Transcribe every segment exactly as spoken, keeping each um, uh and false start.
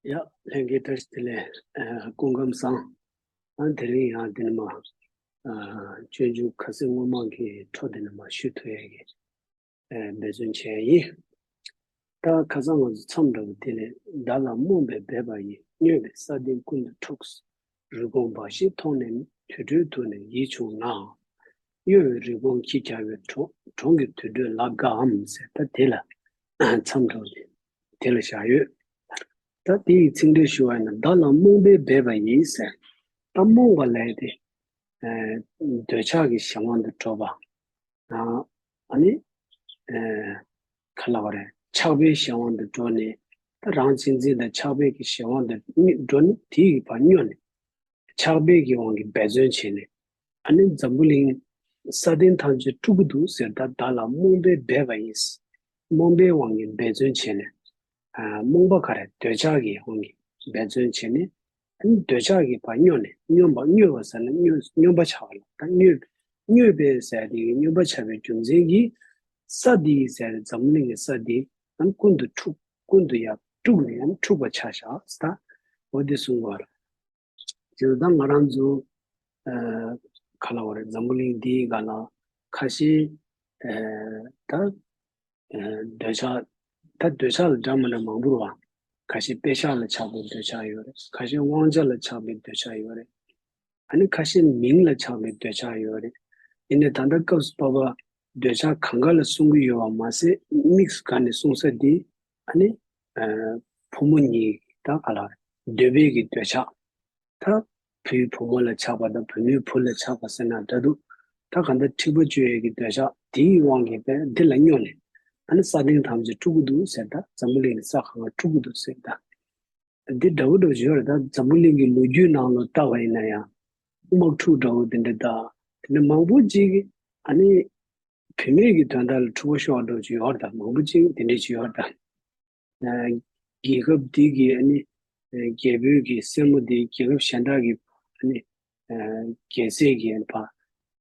ཡ། ལྷན་རྒྱས་བཀྲ་ཤིས་བདེ་ལེགས། ཨ། སྐུ་ཁམས་བཟང་། ཨ། དེ་རིང་ཡང་འདི་ནས་མར། ཨ། སྤྱོད་འཇུག་ཁ་སང་སྔོན་མ་གི་འཕྲོ་འདི་ནས་མར་ཞུ་ཐུབ་ཡས་ཀྱི། ཨ། འབད་བརྩོན་བྱས་ཡིན། ད་ཁ་སང་ང་ཚོ་མཚམས་འདྲ་བོ་དེ་ནས། བདག་ལ་རྨོངས་པས་འབད་པ་ཡིས། སྨྱོས་པས་ས་སྟེང་ཀུན་ཏུ་འཁྲུགས། རི་བོང་འབའ་ཞིག་མཐོང་ནས་ནི། དུད་འགྲོའི་ཐུགས་ནི་ཡིད་བྱུང་ན། གཡོ་བའི་རི་བོང་ཁྱི་རྒྱལ་པོའི་གྲོང་། གྲོང་གི་དུད་འགྲོས་ལག་དགའམ་ཟེར། ད་དེ་ལ་མཚམས་འདྲ་བོ་དེ་ལ་བཞག་ཡོད། ད་དེ་ཡི་ཚིག་འགྲེལ་ཞུ་བ་ཡིན་ན། བདག་ལ་རྨོངས་པས་འབད་པ་ཡིས་ཟེར། ད་རྨོངས་པ་ལབ་ཡས་དེ། ཨ། འདོད་ཆགས་ཀྱི་གཞན་དབང་དུ་འགྲོ་བ། ཨ། ཨ་ནི། ཨ། ག་རེ་ལབ་དགོས་རེད། ཆགས་པའི་གཞན་དབང་དུ་འགྲོ་ནས། ད་རང་གཅེས་འཛིན་དང་ཆགས་པའི་གི་གཞན་དབང་དུ་འགྲོ་ནས། དེ་ཡི་བར་སྨྱོ་ནས། ཆགས་པའི་གི་དབང་གིས་འབད་བརྩོན་བྱས་ནས། ཨ་ནི་འཛམ་བུ་གླིང་ས་སྟེང་ཐམས་ཅད་དཀྲུག་གི་འདུག་ཟེར། ད་བདག་ལ་རྨོངས་པས་འབད་པ་ཡིས། རྨོངས་པའི་དབང་གིས་འབད་བརྩོན་བྱས་ནས། ཨ། རྨོངས་པ་ག་རེ། འདོད་ཆགས་ཀྱི་དབང་གིས་འབད་བརྩོན་བྱས་ནས། ཨ་ནི་འདོད་ཆགས་ཀྱི་བར་སྨྱོ་ནས། སྨྱོན་པ། སྨྱོ་བ་ཟེར་ན་སྨྱོ། སྨྱོན་པ་ཆགས་པ་ལ། ད་སྨྱོ། སྨྱོས་པས་ཟེར་དེ་གི་སྨྱོན་པ་ཆགས་པའི་རྒྱུ་མཚན་གྱིས། ས་འདི་ཟེར། འཛམ་བུ་གླིང་གི་ས་འདི། ཨ་ནི་ཀུན་ཏུ་འཁྲུགས། ཀུན་ཏུ་ཡང་དཀྲུགས་ནས། ཨ་ནི་འཁྲུགས་པ་ཆགས་བཞག་ཟེར། ད་འོ་དེ་གསུང་གི་ཡོད་རེད། དེ་ད་ང་རང་ཚོ། ཨ། ག་རེ་ལབ་དགོས་རེད། འཛམ་བུ་གླིང་འདིའི་སྒང་ལ་ཁ་ཤས། ཨ། ད། ཨ། འདོད་ཆགས། ད་འདོད་ཆགས་ལ་འདྲ་མི་འདྲ་མང་པོ་རེད་པ། ཁ་ཤས་དཔེ་ཆ་ལ་ཆགས་པའི་འདོད་ཆགས་ཡོད་རེད། ཁ་ཤས་དབང་ཆ་ལ་ཆགས་པའི་འདོད་ཆགས་ཡོད་རེད། ཨ་ནི་ཁ་ཤས་མིང་ལ་ཆགས་པའི་འདོད་ཆགས་ཡོད་རེད། ཡིན་ནའི་ད་ལྟ་སྐབས་སུ་བབ་པ་འདོད་ཆགས་གང་ག་ལ་གསུང་གི་ཡོད་པ་མ་ཟད། དམིགས་སུ་བཀར་ནས་གསུང་ས་འདི། ཨ་ནི། ཨ། ཕོ་མོ་གཉིས། ད་ག་རེ་ལབ་དགོས་རེད། འདོད་པའི་གི་འདོད་ཆགས། ད་བུས་བུ་མོ་ལ་ཆགས་པ་དང་། བུ་མོས་བུ་ལ་ཆགས་པ་ཟེར་ན་འདྲ་འདུག་ད་གང་ལྟར་འཁྲིག་པ་སྤྱོད་ཡས་ཀྱི་འདོད་ཆགས་དེའི་དབང་གིས་པས་འདི་ལ་སྨྱོ་ནས། ཨ་ནི་ས་སྟེང་ཐམས་ཅད་དཀྲུག་གི་འདུག་ཟེར། ད་འཛམ་བུ་གླིང་གི་ས་གང་ག་དཀྲུག་གི་འདུག་ཟེར། ད་འདི་འདྲ་བོ་འདྲ་བོ་ཡོད་རེད། ད་འཛམ་བུ་གླིང་གི་ལོ་རྒྱུས་ནང་ལ་བལྟ་བ་ཡིན་ན་ཡང་། དམག་འཁྲུག་འདྲ་བོ་དེ་འདྲ། ད་དེ་འདྲ་མང་པོ་ཅིག་གིས། ཨ་ནི་བུད་མེད་ཀྱི་དོན་དག་ལ་འཁྲུག་པ་ཤོར་བ་འདྲ་བོ་ཅིག་ཡོད་རེད། ད་མང་པོ་ཅིག་དེ་འདྲ་ཅིག་ཡོད་རེད། ད། ཨ། རྒྱལ་ཁབ་འདི་གི། ཨ་ནི། ཨ། རྒྱལ་པོའི་གི་སྲས་མོ་དེ་རྒྱལ་ཁབ་གཞན་དག་གི། ཨ་ནི། ཨ། རྒྱལ་སྲས་ཀྱི་ཕ།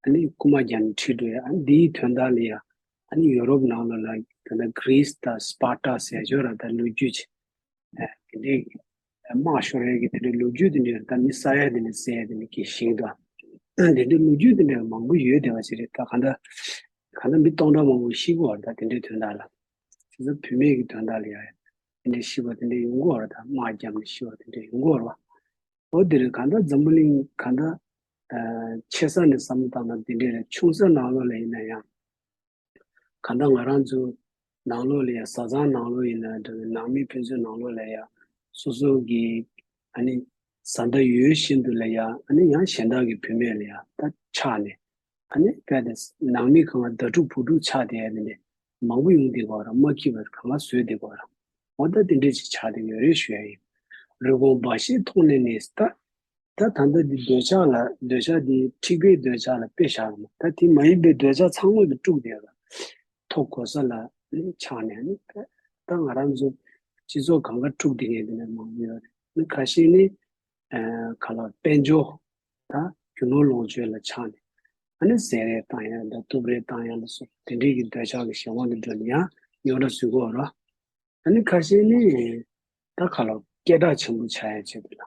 ཨ་ནི་རྐུན་མ་རྒྱག་ནས་ཁྲིད་འགྲོ་ཡ། ཨ་ནི་འདིའི་དོན་དག་ལ་ཡ། ཨ་ནི་ཡོ་རོབ་ནང་ལོགས་ལ་ད་ལྟ་གྷི་རིས་དང་སྤར་ཊ་ཟེར་ཡོད་རེད། ད་ལོ་རྒྱུས་ཅིག་ཨ། དེ་འདྲའི་དམག་ཤོར་ཡ་གི་དེ་འདྲའི་ལོ་རྒྱུས་དེ་འདྲ། ད་མི་བསད་ཡ་དེ་འདྲ། བསད་ཡ་དེ་འདྲ་གི་ཞིང་དང་། ཨ། དེ་འདྲའི་ལོ་རྒྱུས་དེ་འདྲ་མང་པོ་ཡོད་བསྡད་པ་ཅིག་རེད། ད་གང་ལྟར། གང་ལྟར་མི་སྟོང་ཕྲག་མང་པོ་ཤི་གི་ཡོད་རེད། ད་དེ་འདྲའི་དོན་དག་ལ། དེ་ཚོ་བུད་མེད་ཀྱི་དོན་དག་ལ་ཡ་དེ་འདྲའི་ཤི་བ་དེ་འདྲ་ཡོང་གི་ཡོད་རེད། ད་དམག་བརྒྱབ་ནས་ཤི་བ་དེ་འདྲ་ཡོང་གི་ཡོད་རེད་པ། འོ་དེ་རེད། གང་ལྟར་འཛམ་བུ་གླིང་གང་ལྟར། ཨ། ཆེ་ས་ནས་བསམ་བློ་བཏང་ན་དེ་འདྲ་རེད། ཆུང་ས་ནང་ལོགས་ལ་ཡིན་ན་ཡང་། གང་ལྟར་ང་རང་ཚོ་ནང་ལོགས་ལ་ཡ། བཟའ་ཚང་ནང་ལོགས་ཡིན་ན་འདྲ། ནང་མི་ཕན་ཚུན་ནང་ལོགས་ལ་ཡ། སོ་སོ་གི། ཨ་ནི་བཟའ་ཟླ་ཡོད་བཞིན་དུ་ལ་ཡ། ཨ་ནི་ཡང་གཞན་དག་གི་བུད་མེད་ལ་ཡ་ད་ཆགས་ནས། ཨ་ནི་དཔེ་དེ་ནང་མི་གང་ག་ཟླ་དྲུག་བུ་དྲུག་ཆགས་བསྡད་ཡ་དེ་འདྲ་མང་པོ་ཡོང་བསྡད་ཀྱི་ཡོད་རེད། མ་འཁྱིད་པར་གང་ག་བཟོས་བསྡད་ཀྱི་ཡོད་རེད། འོ་ད་དེ་འདྲ་ཅིག་ཆགས་བསྡད་ཡོད་རེད་ཞུ་ཡ་ཡིན། རི་བོང་འབའ་ཞིག་མཐོང་ནས་ནི། ད། ད་ད་ལྟ་འདི་འདོད་ཆགས་ལ། འདོད་ཆགས་འདི་འཁྲིག་པའི་འདོད་ཆགས་ལ་དཔེ་བཞག་གི་མ། ད་དེ་མ་ཡིན་པའི་འདོད་ཆགས་ཚང་མ་དེ་དཀྲུགས་བསྡད་ཡོད་རེད། མཐོ་གོ་ས་ལ་ནི་ཆགས་ནས་ནི། ད་ང་རང་ཚོ་སྤྱི་ཚོགས་གང་ག་དཀྲུགས་བསྡད་མཁན་དེ་འདྲ་མང་པོ་ཡོད་རེད། ནི་ཁ་ཤས་ནི། ཨ། ག་ལ། དཔལ་འབྱོར། ད་རྒྱུ་ནོར་ལོངས་སྤྱོད་ལ་ཆགས་ནས། ཨ་ནི་ཟས་རེ་བཏང་ཡ་དང་གཏུབ་རེ་བཏང་ཡ་ལ་སོགས་དེ་འདྲའི་གི་འདོད་ཆགས་ཀྱི་གཞན་དབང་དུ་འགྲོ་ནས་ཡང་རྙོག་དྲ་བཟོ་གི་ཡོད་རེད། ཨ་ནི་ཁ་ཤས་ནི་ད་ག་ལ་སྐད་གྲགས་ཆེན་པོ་ཆགས་ཡ་ཆེད་དུ་ལ།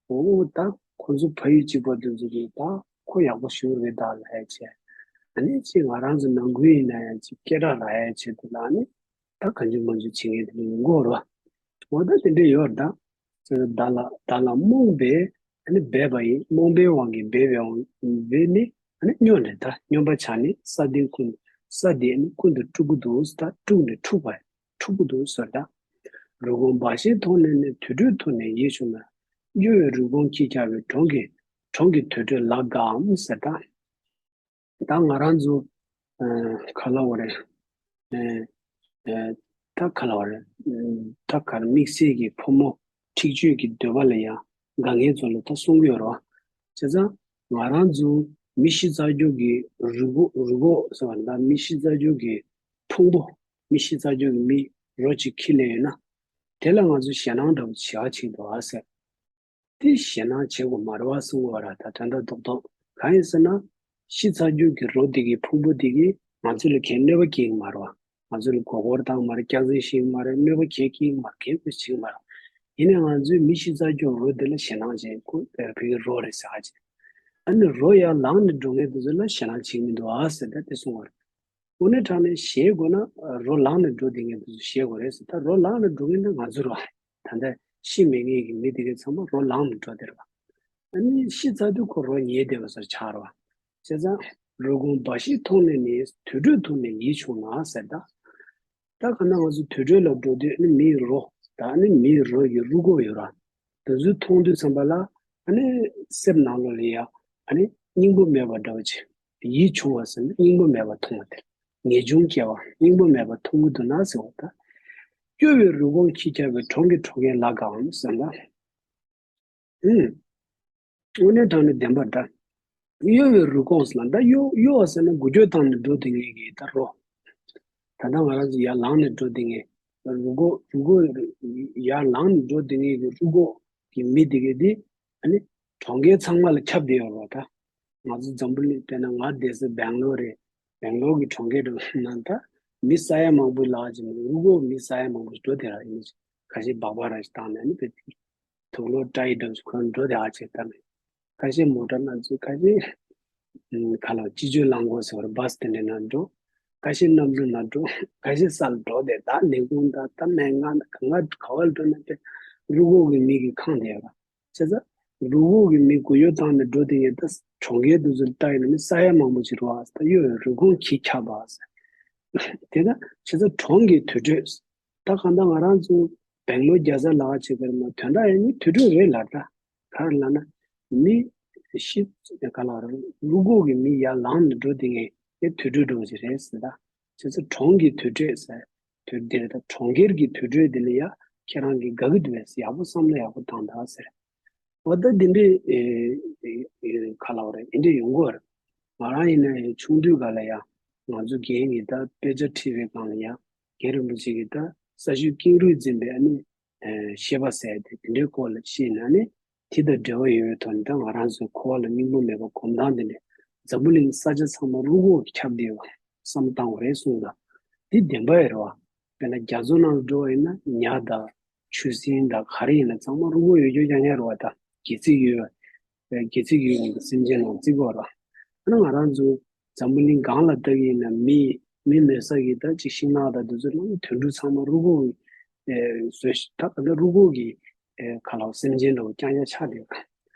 འོ་ད་ཁོ་ཚོ་ཕ་ཡུལ་གཅིག་པ་དེ་ཚོ་གིས་ད་ཁོ་ཡག་པོ་ཞེ་པོ་རེད་ད་ལབ་ཡ་བྱས། ཨ་ནི་ཅིག་ང་རང་ཚོ་ནང་ཁུལ་ཡིན་ན་ཡང་ཅིག་སྐད་གྲགས་རག་ཡ་ཆེད་དུ་ལ། ཨ་ནི་ད་གང་བྱུང་མང་བྱུང་བྱེད་མཁན་དེ་འདྲ་ཡོང་གི་ཡོད་རེད་པ། འོ་ད་དེ་འདྲ་ཡོད་རེད་ད། བདག་ལ། བདག་ལ་རྨོངས་པས། ཨ་ནི་འབད་པ་ཡིས། རྨོངས་པའི་དབང་གིས་འབད་པའི་དབང་འབད་ནི། ཨ་ནི་སྨྱོ་ནས། ད་སྨྱོན་པ་ཆགས་ནས། ས་འདི་ཀུན། ས་འདི་ཨ་ནི་ཀུན་ཏུ་དཀྲུག་གི་འདུག་ད་དཀྲུགས་ནས་འཁྲུགས་པ། འཁྲུག་གི་འདུག་ཟེར་ད། རི་བོང་འབའ་ཞིག་མཐོང་ནས་ནི། དུད་འགྲོའི་ཐུགས་ནི་ཡིད་བྱུང་ན། གཡོ་བའི་རི་བོང་ཁྱི་རྒྱལ་པོའི་གྲོང་གི། གྲོང་གི་དུད་འགྲོས་ལག་དགའམ་ཟེར་ད། ད་ང་རང་ཚོ། ཨ། ག་ལབ་དགོས་རེད། ཨ། ཨ། ད་ག་ལབ་དགོས་རེད། ཨ། ད་ག་རེ། དམིགས་བསལ་གྱི་ཕོ་མོ་འཁྲིག་སྤྱོད་ཀྱི་འདོད་པ་ལ་ཡང་དགའ་མཁན་ཚོ་ལ་ད་གསུང་གི་ཡོད་རེད་པ། བྱས་ཙང་ང་རང་ཚོ་མི་ཤི་ཚར་རྒྱུ་གི་རུས་ཁོག་རུས་ཁོག་ཟེར་བ་ད་མི་ཤི་ཚར་རྒྱུ་གི་ཕུང་པོ། མི་ཤི་ཚར་རྒྱུ་གི་མི་རོ་གཅིག་འཁྱེར་སླེབས་ཡོད་ན། དེ་ལ་ང་ཚོ་ཞེད་སྣང་འདྲ་པོ་བྱེད་ཡ་ཆེད་དུ་ཨ་ཟེར། དེ་ཞེད་སྣང་བྱེད་དགོས་མ་རེད་པ་གསུང་གི་ཡོད་རེད། ད་དོན་དག་རྡོག་རྡོག་གང་ཡིན་ཟེར་ན། ཤི་ཚར་རྒྱུ་གི་རོ་དེ་གི་ཕུང་པོ་དེ་གིས་ང་ཚོ་ལ་གའི་གནོད་པ་སྐྱེལ་གི་མ་རེད་པ། ང་ཚོ་ལ་མགོ་སྐོར་བཏང་གི་མ་རེད། སྐྱག་རྫུན་བཤད་གི་མ་རེད། གནོད་པ་གའི་སྐྱེལ་གི་མ་རེད། གའི་བྱེད་གི་མ་རེད། ཡིན་ནའི་ང་ཚོའི་མི་ཤི་ཚར་རྒྱུ་རོ་དེ་ལ་ཞེད་སྣང་བྱེད་ཁོ་བོད་ཀྱི་རོ་རེད་ཟེར་ཧ་ཅེ། ཨ་ནི་རོ་ཡར་ལངས་ནས་འགྲོ་མཁན་དེ་ཚོ་ལ་ཞེད་སྣང་བྱེད་མི་འདུག་ཨ་ཟེར་ད་དེ་གསུང་བ་རེད། དངོས་གནས་དྲང་གནས་ཞེད་དགོས་ན་རོ་ལངས་ནས་འགྲོ་བསྡད་མཁན་དེ་ཚོ་ཞེད་དགོས་རེད་ཟེར། ད་རོ་ལངས་ནས་འགྲོ་མཁན་དེ་ང་ཚོ་རེད་བ། ད་ལྟ་ཤི་མེད་མཁན་གྱི་མི་དེ་གའི་ཚང་མ་རོ་ལངས་ནས་འགྲོ་དེ་རེད་བ། ཨ་ནི་ཤི་ཚར་དུས་ཁོ་རོ་ཉལ་བསྡད་པ་སོགས་ཆགས་རེད་བ། བྱས་ཙང་རུས་གོང་འབའ་ཞིག་མཐོང་ནས་ནི་དུར་ཁྲོད་ཐོག་ནས་ཡིད་བྱུང་ན་ཟེར་ད། ད་ག་ན་ང་ཚོ་དུར་ཁྲོད་ལ་འགྲོ་དུས་ཨ་ནི་མིའི་རོ་ད་ཨ་ནི་མིའི་རོ་ཡི་རུས་གོང་ཡོད་ར། དེ་ཚོ་མཐོང་དུས་ཙམ་པ་ལ་ཨ་ནི་སེམས་ནང་ལོགས་ལ་ཡ་ཨ་ནི་སྙིང་པོ་མེད་པ་འདྲ་བོ་ཅིག་ཡིད་བྱུང་བ་ཟེར་ན་སྙིང་པོ་མེད་པ་མཐོང་བ་དེ། ངེས་འབྱུང་སྐྱེ་བ་སྙིང་པོ་མེད་པ་མཐོང་གི་འདུག་ན་ཟེར་བ་ད། གཡོ་བའི་རུས་གོང་ཁྱི་ཁྱབ་པའི་གྲོང་གི་གྲོང་ཁྱེར་ལ་གའམ་ཟེར་ན། ཨུམ། དངོས་གནས་དྲང་གནས་བདེན་པ་འདྲ། གཡོ་བའི་རུས་གོང་ཟེར་ན་ད་གཡོ་གཡོ་བ་ཟེར་ན་འགུལ་སྐྱོད་བཏང་ནས་འགྲོ་བསྡད་མཁན་གྱི་ད་རོ། ད་ལྟ་ང་རང་ཚོ་ཡར་ལངས་ནས་འགྲོ་བསྡད་མཁན། རུས་གོང་རུས་གོང་ཡར་ལངས་ནས་འགྲོ་བསྡད་མཁན་གྱི་རུས་གོང་གི་མི་དེ་གས་དེ་ཨ་ནི་གྲོང་ཁྱེར་ཚང་མ་ལ་ཁྱབ་བསྡད་ཡོད་རེད་བ་ད། ང་ཚོ་འཛམ་བུ་གླིང་དཔེར་ན་ང་བསྡད་ས་སྦེང་ལོར་རེད། སྦེང་ལོར་གྱི་གྲོང་ཁྱེར་འགྲོ་ན་ད་མི་ས་ཡ་མང་པོའི་ལག་ཅིག་མི་རུས་གོང་མི་ས་ཡ་མང་པོ་ཞིག་འགྲོ་བསྡད་ར་ཡིན་ནི་ཁ་ཤས་སྦག་སྦག་ར་ཞིག་བཏང་ནས་ཨ་ནི་དཔེ་དུག་ལོག་བཀྲ་ཡི་འགྲོ་ཞིག་ཁོ་འགྲོ་བསྡད་ཨ་ཅེ་ད་མེད། ཁ་ཤས་མོ་ཊ་ནང་ཚུད་ཁ་ཤས་ཁ་ལ་སྤྱི་སྤྱོད་རླངས་འཁོར་ཟེར་བ་རེད་བྷ་སི་དེ་འདྲའི་ནང་འགྲོ། ཁ་ཤས་གནམ་གྲུ་ནང་འགྲོ། ཁ་ཤས་ས་ལ་འགྲོ་དེ་ད་ལས་ཁུངས་དང་ད་སྨན་ཁང་དང་ག་ང་ག་བ་ལ་འགྲོ་ན་དེ་རུས་གོང་གི་མི་གིས་ཁེངས་བསྡད་ཡོད་ར། བྱས་ཙང་རུས་གོང་གི་མི་འགུལ་སྐྱོད་བཏང་ནས་འགྲོ་དེ་ངས་ད་གྲོང་ཁྱེར་དེ་ཚོ་ལ་བལྟ་ཡིན་ན་མི་ས་ཡ་མང་པོ་ཅིག་རེད་བ། ད་གཡོ་བའི་རུས་གོང་ཁྱི་ཁྱབ་པ་ཟེར། དེ་ད་བྱས་ཙང་གྲོང་གི་དུར་ཁྲོད། ད་གང་ལྟར་ང་རང་ཚོ་སྦེང་ལོར་རྒྱལ་ས་ལ་བྱེད་ཀྱི་རེད་མ་དོན་དག་ཡང་ནི་དུར་ཁྲོད་རེད་ལ་ད། ག་རེ་ལབ་ན་མི་ཤི་ག་ལ་རུས་གོང་གི་མི་ཡར་ལངས་ནས་འགྲོ་དེ་ངས་དེ་དུར་ཁྲོད་འགྲོ་གི་རེད་ཟེར་ད། བྱས་ཙང་གྲོང་གི་དུར་ཁྲོད་ཟེར། དུར་དེ་རེད་ད་གྲོང་ཁྱེར་གྱི་དུར་ཁྲོད་དེ་ལ་ཡ་ཁྱེད་རང་གི་དགའ་གི་འདུག་བས་ཡག་པོ་བསམ་བློ་ཡག་པོ་བཏང་ད་ཟེར། འོ་ད་འདི་འདྲའི་ཨེ་ཨེ་ཨེ་ག་ལབ་རེད་འདི་འདྲའི་ཡོང་གི་རེད། ང་རང་ཡིན་ན་ཡང་ཆུང་དུས་ག་ལ་ཡ་ང་ཚོ་རྒན་གྱིས་ད་དཔེ་ཆ་ཁྲིད་པའི་སྒང་ལ་ཡ་རྒན་རིན་པོ་ཆེ་གིས་ད་ས་ཆུ་ཀེང་རུས་འཛིན་པའི་ཨ་ནི་ཨེ་བཤད་པ་ཟེར་ཏེ་དེ་འདྲའི་སྐོར་ལ་བཤད་ན་ནི་དེ་དང་འབྲེལ་བ་ཡོད་པའི་ཐོག་ནས་ད་ང་རང་ཚོའི་འཁོར་བ་ལ་སྙིང་པོ་མེད་པ་སྒོམ་སྟངས་དེ་འདྲ་འཛམ་བུ་གླིང་ས་ཆ་ཚང་མ་རུས་གོང་གིས་ཁྱབ་བསྡད་ཡོད་པ་བསམ་བཏང་དགོས་རེད་གསུངས་ད། འདི་བདེན་པ་ཡོད་རེད་བ། དཔེར་ན་རྒྱ་མཚོ་ནང་འགྲོ་བ་ཡིན་ན་ཉ་དང་ཆུ་སྲིན་དང་ག་རེ་ཡིན་ན་ཚང་མ་རུས་གོང་ཡོད་རྒྱུ་རྐྱང་རྐྱང་རེད་བ་ད། སྒལ་ཚིགས་ཡོད་པའི་སྒལ་ཚིགས་ཡོད་པའི་སེམས་ཅན་ནང་བརྩི་དགོས་རེད་བ། ཨ་ན་ང་རང་ཚོ་འཛམ་བུ་གླིང་སྒང་ལ་ལྟ་གི་ཡིན་ན་མི་མི་མེད་ས་གི་ད་ཅིག་ཤིང་ནགས་དང་དེ་ཚོ་ལ་དུད་འགྲོ་ཚང་མ་རུས་གོང་གི་ཨེ་བཟོས་ཤིག་ད་ག་ད་རུས་གོང་གི་ཨེ་ག་ལ་སེམས་ཅན་འདྲ་བོ་རྐྱང་རྐྱང་ཆགས་བསྡད་ཡོད་རེད།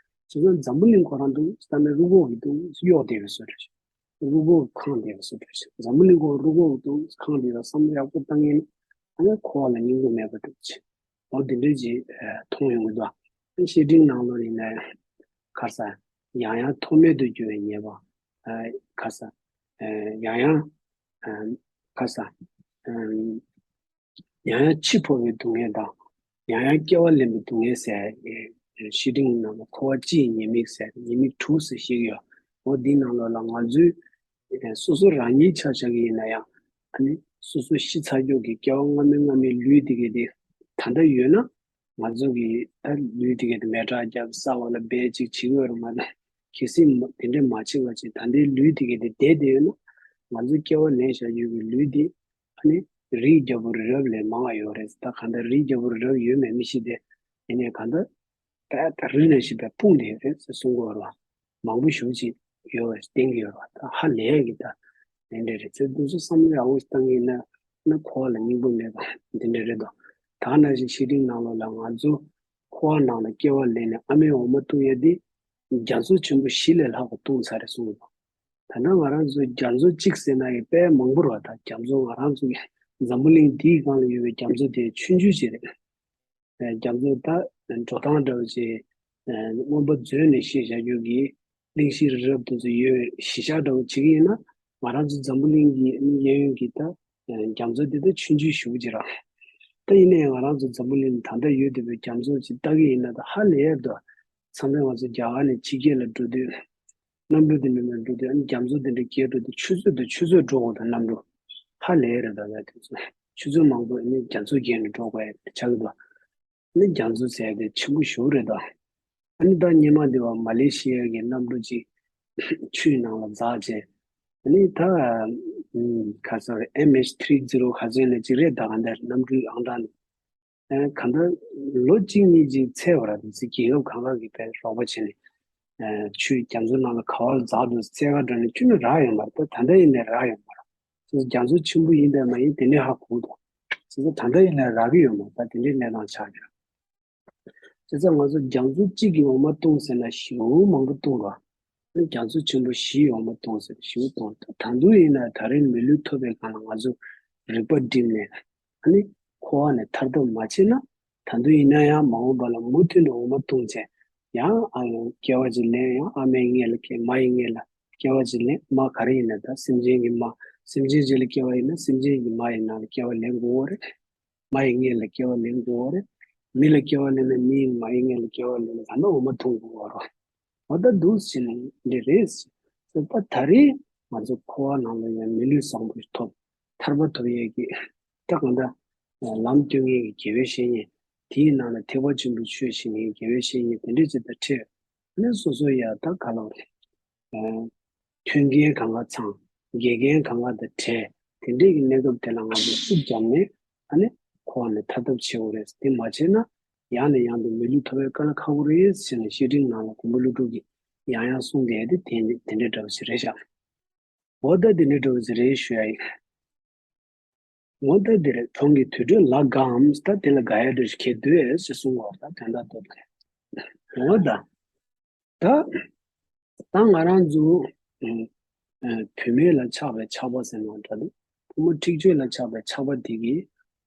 བྱས་ཙང་འཛམ་བུ་གླིང་ཁོ་རང་འདུག་ས་ནས་རུས་གོང་གི་འདུག་གཡོག་བསྡད་པའི་བཟོ་འདྲ་ཞིག་རུས་གོང་ཁེངས་བསྡད་པ་སོགས་འགྲོ་ཞིང་འཛམ་བུ་གླིང་གོང་རུས་གོང་དུ་ཁེངས་བསྡད་པ་བསམ་བློ་ཡག་པོ་བཏང་ཡིན་ཨ་ནི་འཁོར་བ་ལ་སྙིང་པོ་མེད་པ་འགྲུབ་ཅིང་། འོ་འདི་འདྲའི་ཅིག་མཐོང་ཡོང་གི་འདུག་ཨ་ནི་བཤེས་སྤྲིང་ནང་ལོགས་ཡིན་ན་ཁ་ས་ཡང་ཡང་ཐོགས་མེད་དུ་གྱུར་བའི་ཉེས་པ་ཁ་ས་ཡང་ཡང་ཁ་ས་ཡང་ཡང་འཆི་འཕོ་བའི་སྡུག་བསྔལ་དང་། ཡང་ཡང་སྐྱེ་བ་ལེན་པའི་སྡུག་བསྔལ་ཟེར། བཤེས་སྤྲིང་ནང་ལ་འཁོར་བ་སྤྱིའི་ཉེས་དམིགས་ཟེར་ཉེས་དམིགས་དྲུག་ཟེར་བཤད་ཀྱི་ཡོད། འོ་འདིའི་ནང་ལོགས་ལ་ང་ཚོའི་སོ་སོ་རང་ཉིད་ཆ་བཞག་གི་ཡིན་ན་ཡང་ཨ་ནི་སོ་སོ་ཤི་ཚར་རྒྱུ་གི་སྐྱེ་བ་སྔ་མའི་སྔ་མའི་ལུས་འདི་གས་དེ་ད་ལྟ་ཡོད་ན། ང་ཚོ་གི་ད་ལུས་དེ་གས་དེ་མེ་སྲེག་བརྒྱབ་ས་འོག་ལ་སྦས་ཅིག་བྱེད་ཀྱི་ཡོད་རེད་མ་གཏོགས་གལ་སྲིད་མ་དེ་འདྲས་མ་བྱེད་པ་ཅིག་ད་ལྟའི་ལུས་དེ་གས་དེ་བསྡད་བསྡད་ཡོད་ན་ང་ཚོ་སྐྱེ་བ་ལེན་བཞག་རྒྱུ་གི་ལུས་དེ་ཨ་ནི་རིའི་རྒྱལ་པོ་རི་རབ་ལས་མང་བ་ཡོད་རེད། ད་གང་ལྟར་རིའི་རྒྱལ་པོ་རི་རབ་ཡོད་མེད་མི་ཤེས་ཏེ་ཡིན་ནའི་གང་ལྟར་ད་ད་རི་ནང་བཞིན་པའི་སྤུངས་བསྡད་ཡོད་རེད་ཟེར་གསུང་གི་ཡོད་རེད་བ། མང་པོ་ཞེ་པོ་ཅིག་ཡོད་པ་བསྟན་གྱི་ཡོད་རེད་བ། ད་ཧ་ལས་ཀྱི་ད། དེ་འདྲ་རེད་ཚེ་འདི་ཚོ་བསམ་བློ་ཡག་པོ་ཞིག་བཏང་གི་ཡིན་ན་ན་འཁོར་བ་ལ་སྙིང་པོ་མེད་པ་འདི་འདྲ་རེད་དོ། ད་ནང་བཞིན་བཤེས་སྤྲིང་ནང་ལོགས་ལ་ང་ཚོ་འཁོར་བ་ནང་ལ་སྐྱེ་བ་ལེན་ནས་ཨ་མའི་འོ་མ་བཏུང་ཡ་འདི་རྒྱ་མཚོ་ཆེན་པོ་བཞི་ལས་ལྷག་པ་བཏུང་ཚར་རེད་གསུངས་པ། ད་ནང་ང་རང་ཚོ་རྒྱ་མཚོ་གཅིག་ཟེར་ན་ཡང་དཔེ་མང་པོ་རེད་བ། ད་རྒྱ་མཚོ་ང་རང་ཚོ་གི་འཛམ་བུ་གླིང་འདིའི་སྒང་ལ་ཡོད་པའི་རྒྱ་མཚོ་དེ་ཆུང་ཆུང་ཅིག་རེད། རྒྱ་མཚོ་ད་འགྲོ་སྟངས་འདྲ་བོ་ཅིག་མངོན་པ་མཛོད་ནས་བཤད་བཞག་རྒྱུ་གི་གླིང་བཞི་རི་རབ་དེ་ཚོ་ཡོད་གཞི་བཞག་འདྲ་བོ་བྱེད་ཀྱི་ཡིན་ན་ང་རང་ཚོ་འཛམ་བུ་གླིང་གི་གཡས་གཡོན་གྱི་ད་རྒྱ་མཚོ་དེ་ད་ཆུང་ཆུང་ཞེ་པོ་ཅིག་རེད། ད་ཡིན་ན་ཡང་ང་རང་ཚོ་འཛམ་བུ་གླིང་ད་ལྟ་ཡོད་བསྡད་པའི་རྒྱ་མཚོ་ཅིག་ལྟ་གི་ཡིན་ན་ད་ཧ་ལས་ཡག་འདུག་མཚམས་རེ་ང་ཚོ་རྒྱ་གར་ནས་ཕྱི་རྒྱལ་ལ་འགྲོ་དུས། གནམ་གྲུ་དེ་མི་མི་འགྲོ་དུས་ཨ་ནི་རྒྱ་མཚོ་དེ་འདྲ་བརྒལ་འགྲོ་དུས་ཆུ་ཚོད་དང་ཆུ་ཚོད་འགྲོ་དགོས་དང་གནམ་གྲུ། ཧ་ལས་རེད་ད་ཡ་དེ་ཚོ་ཆུ་ཚོད་མང་པོ་ཨ་ནི་རྒྱ་མཚོ་བརྒལ་ནས་འགྲོ་དགོས་ཡ་ཆགས་ཀྱི་འདུག་ཨ་ནི་རྒྱ་མཚོ་ཟེར་ཡ་དེ་ཆེན་པོ་ཞེ་པོ་རེད་ད། ཨ་ནི་ད་སྔོན་མ་དེ་བ་མ་ལེ་ཤི་ཡ་གི་གནམ་གྲུ་ཅིག་ཆུའི་ནང་ལ་འཛེགས་བྱས། ཨ་ནི་ད་ཁ་སང་ཨེམ་ཨེཆ་ཐི་རི་ཛི་རོ་ག་ཚོད་ནས་ཅིག་རེད་ད་ག་འདྲ་གནམ་གྲུའི་ཨང་གྲངས་ནི། ཨ་གང་ལྟར་ལོ་གཅིག་གཉིས་ཅིག་འཚོལ་བ་ར་དེ་ཚོ་རྒྱལ་ཁབ་གང་ག་གི་དཔེ་རོགས་པ་བྱས་ནས། ཨ་ཆུ་རྒྱ་མཚོ་ནང་ལ་ག་བ་ལ་འཛེག་འདུག་འཚོལ་ག་འགྲོ་ནས་ཁྱོན་ནས་རག་ཡོད་མ་རེད། ད་ད་ལྟ་ཡིན་ནའི་རག་ཡོད་མ་རེད། རྒྱ་མཚོ་ཆེན་པོ་ཡིན་པས་མ་ཡིན་དེ་ནས་ཧ་གོ་འདུག་བྱས་ཙང་ད་ལྟ་ཡིན་ནའི་རག་གི་ཡོད་མ་རེད། ད་དེ་འདྲའི་གནས་སྟངས་ཆགས་ཀྱི་རེད། བྱས་ཙང་ང་ཚོ་རྒྱ་མཚོ་གཅིག་གི་འོ་མ་བཏུང་ཟེར་ན་ཞེ་པོ་མང་པོ་བཏུང་ར། རྒྱ་མཚོ་ཆེན་པོ་བཞིའི་འོ་མ་བཏུང་ཟེར་ཞེ་པོ་བཏུང་། ད་ད་དུང་ཡིན་ན་ད་རེས་མི་ལུས་ཐོབ་པའི་སྒང་ལ་ང་ཚོ་རིག་པ་བསྒྲིམས་ནས་ཨ་ནི་འཁོར་བ་ནས་ཐར་ཐབས་མ་བྱས་ན། ད་དུང་ཡིན་ན་ཡང་མ་འོངས་པ་ལ་མུ་མཐུད་ནས་འོ་མ་བཏུང་བྱས་ཡང་ཨ་ཡང་སྐྱེ་བ་ཅིག་ལེན། ཡང་ཨ་མའི་མངལ་ལ་སྐྱེ། མ་ཡི་མངལ་ལ་སྐྱེ་བ་ཅིག་ལེན། མ་ག་རེ་ཡིན་ན་ད་སེམས་ཅན་གྱི་མ། སེམས་ཅན་ཅིག་ལ་སྐྱེ་བ་ཡིན་ན་སེམས་ཅན་གྱི་མ་ཡི་ནང་ལ་སྐྱེ་བ་ལེན་དགོས་རེད། མ་ཡི་མངལ་ལ་སྐྱེ་བ་ལེན་དགོས་རེད། མི་ལ་སྐྱེ་བ་ལེན་ན་མི་ཡི་མ་ཡི་མངལ་ལ་སྐྱེ་བ་ལེན་ན་ད་ནི་འོ་མ་འཐུང་དགོས་རེད། འོ་ད་འདུག་ཟེར་ནས་འདི་རེད་ཟེར། ད་ད་རེས་ང་ཚོ་འཁོར་བ་ནང་ལ་ཡང་མི་ལུས་བཟང་པོ་ཐོབ། ཐར་པ་ཐོབ་ཡས་ཀྱི་ད་གང་ལྟར་ལམ་སྟོན་མཁན་གྱི་དགེ་བའི་བཤེས་གཉེན། དེའི་ནང་ལ་ཐེག་པ་ཆེན་པོའི་ཆོས་བཤད་མཁན་གྱི་དགེ་བའི་བཤེས་གཉེན་དེ་འདྲས་ཅིག་དང་འཕྲད། ཨ་ནི་སོ་སོ་ཡ་ད་ག་ལ་རེད། མཐུན་རྐྱེན་གང་ག་ཚང་། དགེ་རྒན་གང་ག་དང་བྲལ། དེ་འདྲས་ཀྱི་གནས་སྐབས་དེ་ལ་ང་ཚོས་ཤུགས་བརྒྱབ་ནས་ཨ་ནི་འཁོར་བ་ནས་ཐར་ཐབས་བྱེད་དགོས་རེད། དེ་མ་བྱས་ན་ཡང་ནས་ཡང་དུ་མི་ལུས་ཐོབ་པའི་དཀའ་ལས་ཁག་པོ་རེད་ཟེར་ནས་བཤེས་སྤྲིང་ནང་ལ་མགོན་པོ་ཀླུ་སྒྲུབ་ཀྱིས་ཡང་ཡང་གསུངས་བསྡད་དེ་དེ་འདྲ་འདྲ་བ་ཞིག་རེད་ཤག་འོ་ད་དེ་འདྲ་འདྲ་བ་ཞིག་རེད་ཞུ་ཡ་ཡིན། འོ་ད་དེ་རེད། གྲོང་གི་དུར་ཁྲོད་ལ་དགའ་འམ། ད་དེ་ལ་དགའ་ཡ་འདྲ་ཞིག་གལ་འདུག་ཨེ་ཟེར་གསུངས་པ་ད་དོན་དག་ཏོག་ཙམ་རེད། འོ་ད། ད་ད་ང་རང་ཚོ་ཨ་ཨ་བུད་མེད་ལ་ཆགས་པའི་ཆགས་པ་ཟེར་ན་འདྲ་འདུག་ཕོ་མོ་འཁྲིག་སྤྱོད་ལ་ཆགས་པའི་ཆགས་པ་དེ་གིས་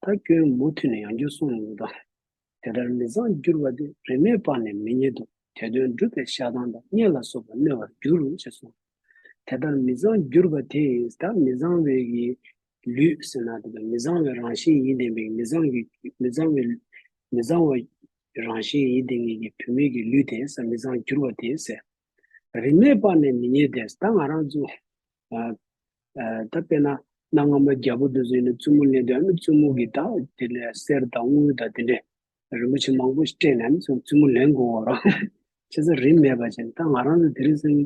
ད་སྐྱོན་མུ་མཐུད་ནས་ཡང་བསྐྱར་གསུངས་ཡོང་གི་འདུག་དེ་ལྟར་མི་བཟང་གྱུར་པ་དེ། རིས་མེད་པ་ནི་མི་རྙེད་དོ། དེ་དོན་སྒྲུབ་པའི་ཤ་སྟག་དང་། དམྱལ་ལ་སོགས་པར་གནོད་པར་འགྱུར་ཞེས་གསུངས། དེ་ལྟར་མི་བཟང་གྱུར་པ་དེ་ད་མི་བཟང་བའི་གི་ལུས་ཟེར་ན་དེ་དང་མི་བཟང་བའི་རང་བཞིན་ཡིན་ལྡན་པའི་མི་བཟང་གི་མི་བཟང་བའི་མི་བཟང་བའི་རང་བཞིན་ཡིན་ལྡན་གྱི་བུད་མེད་ཀྱི་ལུས་དེ་ཟེར། མི་བཟང་གྱུར་པ་དེ་ཟེར། རིས་མེད་པ་ནི་མི་རྙེད་དེ། ད་ང་རང་ཚོ་ཨ་ཨ་ད་དཔེར་ན་གནའ་སྔ་མོ་རྒྱལ་པོ་དེ་ཚོ་ཡིན་ན་བཙུན་མོ་ལེན་དུས་ཨ་ནི་བཙུན་མོ་གི་ད་དེ་ལས་གསེར་དང་དངུལ་དང་དེ་འདྲས་རིན་པོ་ཆེ་མང་པོ་ཞིག་སྤྲད་ནས་ཨ་ནི་བཙུན་མོ་ལེན་དགོས་པ་རེད། བྱས་ཙང་རིས་མེད་པ་བྱས་ནས། ད་ང་རང་ཚོ་དེ་རིང་སང་